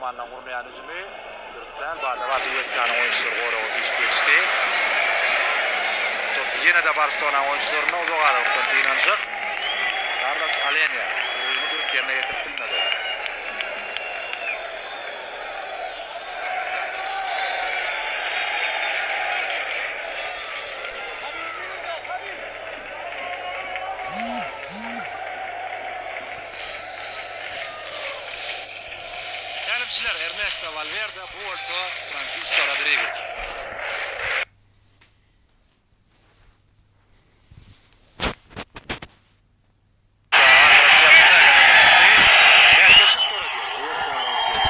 Myhmanlaryň gurnaýan hüjümi dürs däl. Bada-bat Ueskanyň oýunçylary goraga süýşüp ýetişdi. Top ýene-de Barselonanyň oýunçylarynda uzak aralykdan synanyşyk. Karlos Aleniýa urgyny dürs ýerine ýetirip bilmedi. Tälimçiler Ernesto Walwerde, bu bolsa Fransisko Rodriges. Bäsleşik döredýär Ueskanyň oýunçylary.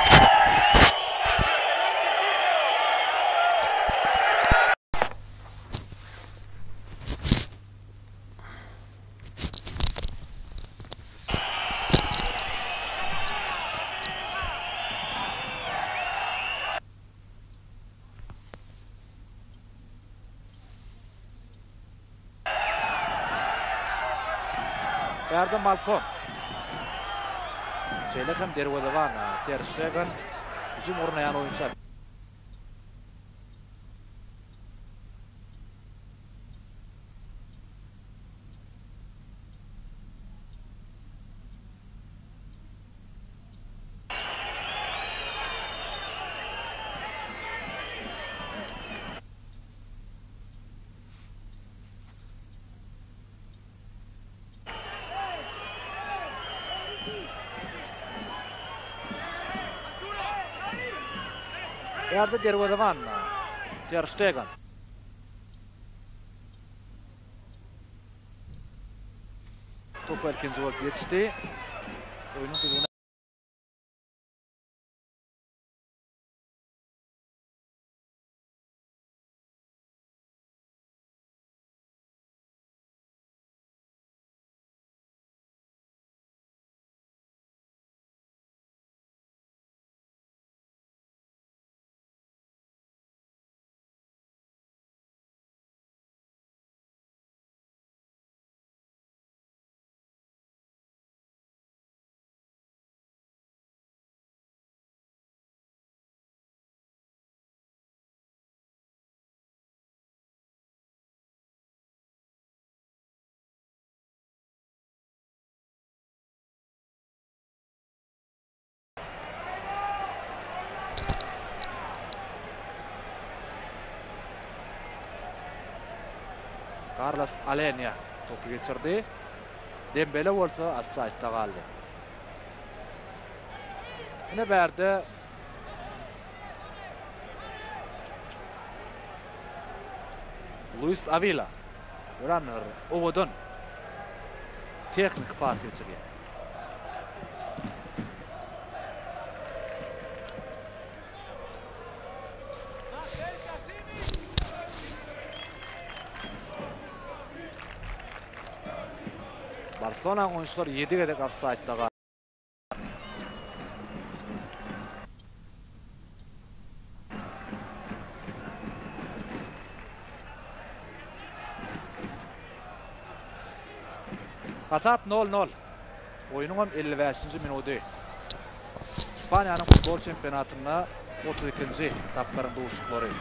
Bärde Malkon. Şeýle hem derwezeban Ter Ştegen hüjüm gurnaýan oýunça. Bärde derwezeban Ter Ştegen. Topa ilkinji bolup ýetişdi. Oýnuň düzgüni Karlos Aleniýa topy geçirdi. Dembele bolsa ofsaýdda galdy. Ine bärde Luis Awila örän bir owadan tehniki pas geçirýär. Barselonanyň oýunçylary ýedi gezek ofsaýdda galdy. Hasap nol nol. Oýnuňam 55-nji minudy. Ispaniýanyň futbol çempionatynda 32-nji tapgyryň duşuşyklary.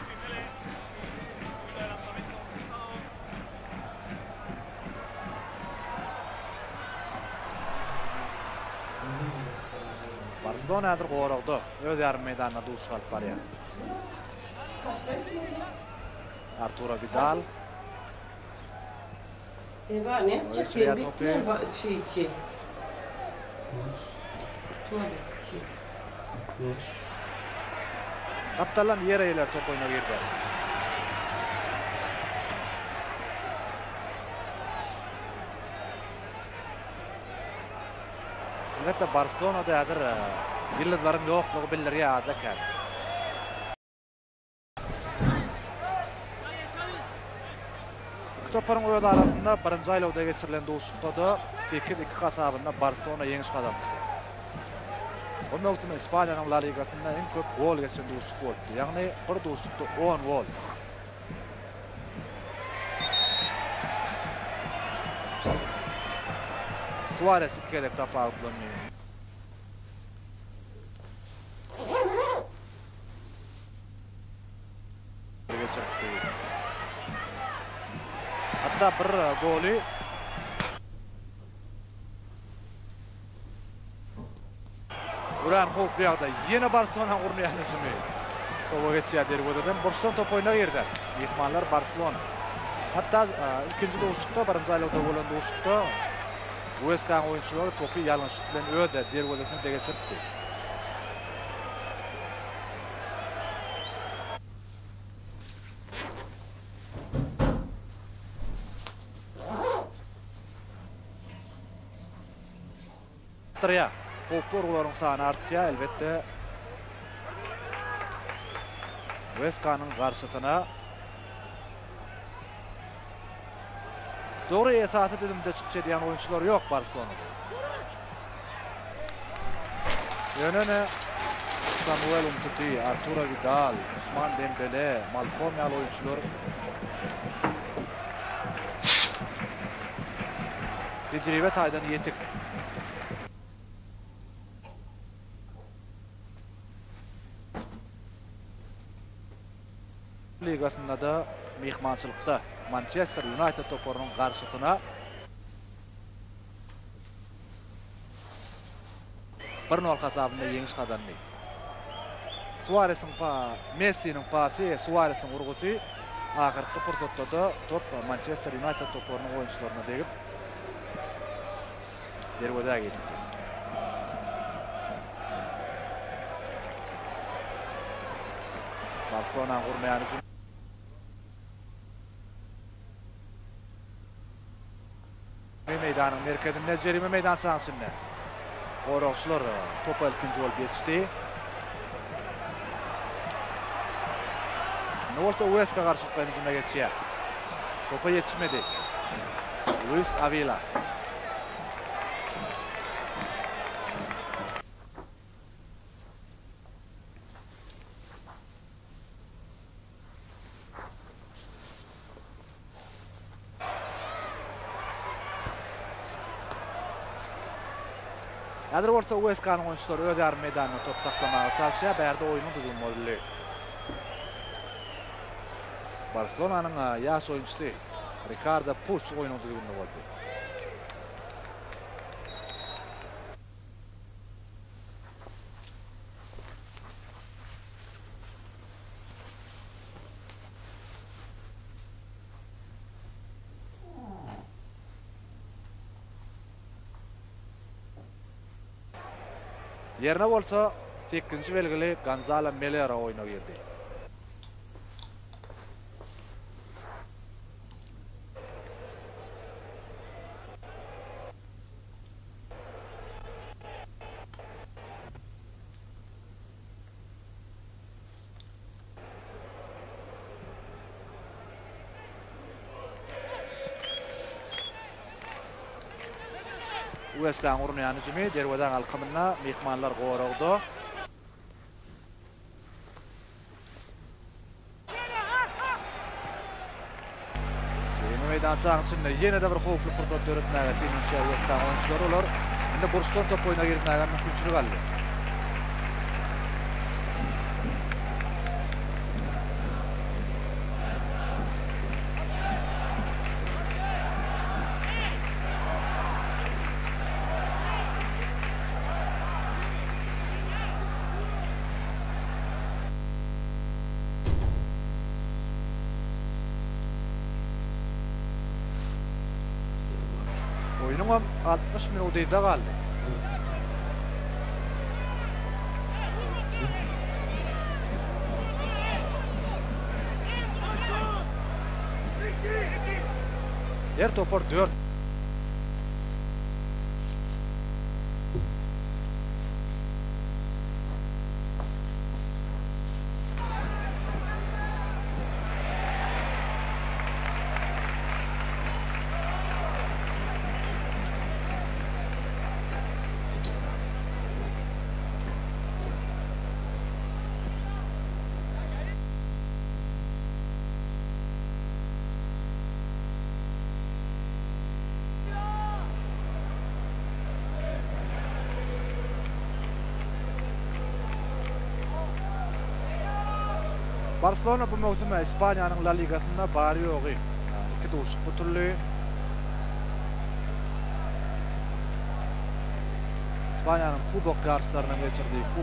Barselona häzir goragda, öz ýarym meýdanynda duşuşyk alyp barýar. Arturo Vidal. Geçirýär topy. Gapdaldan ýer eýeleri top oýna girdi. Elbetde Barselonada häzir ýyldyzlaryň ýoklugy bildirýär azda-kän. Iki toparyň öz arasynda birinji aýlawda geçirilen duşuşykda-da 8-2 hasabynda Barselona ýeňiş gazanypdy. Bu möwsüm Ispaniýanyň La Ligasynda iň köp gol geçen duşuşyk bolupdy, ýagny bir duşuşykda on gol. Suares iki gezek tapawutlandy. Hatda bir goly Örän howply ýagdaý. Ýene Barselona urunýan hüjümi. Sowa geçýär derwezeden. Burçdan top oýna girdi. Myhmanlar Barselona. Hatda ilkinji duşuşykda, birinji aýlawda bolan duşuşykda Ueskanyň oýunçylary topy ýalňyşlyk bilen öz derwezesine-de geçiripdi. Artdyrýar. Howply urgularyň sany artýar, elbetde. Weskanyň garşysyna Dogry, esasy düzümde çykyş edýän oýunçylar ýok Barselonada. Ýöne ine Samuel Umtiti, Arturo Widal, Usman Dembele, Malkom ýaly oýunçylar tejribe taýdan ýetik. Ligasynda-da myhmançylykda Mançester Ýunaýted toparynyň garşysyna bir nol hasabynda ýeňiş gazandy. Suaresiň pa Messiniň pasy, Suaresiň urgusy ahyrky pursatda-da top Mançester Ýunaýted toparynyň oýunçylaryna degip, derwezä giripdi. Barselonanyň gurnaýan hüjümi meýdanyň merkezinde, jerime meýdançanyň içinde. Goragçylar topa ilkinji bolup ýetişdi. Indi bolsa Ueska garşylyklaýyn hüjüme geçýär. Topa ýetişmedi. Luis Awila. Häzir bolsa USK-nyň oýunçylary öz ýarym meýdanynda top saklamaga çalyşýar. Bärde oýnuň düzgüni bozuldy. Barselonanyň ýaş oýunçysy Rikardo Puç oýnuň düzgüninde boldy. Ýerine bolsa sekizinji belgili Gonzalo Melero oýna girdi. USK-nyň urunýan hüjümi derwezaň alkymynda, myhmanlar goragda. Jerime meýdançanyň içinde ýene-de bir howply pursat döretmäge synanyşýar USK-nyň oýunçylary. Olar indi burçdan top oýna girmäge mümkinçilik aldy. Oýnuňam 60 minudy yzda galdy. Her topar dört. Barselona bu möwsüm Ispaniýanyň La Ligasynda bary-ýogy. 2 duşuşyk utuldy. Ispaniýanyň Kubok ýaryşlaryndan geçirdi.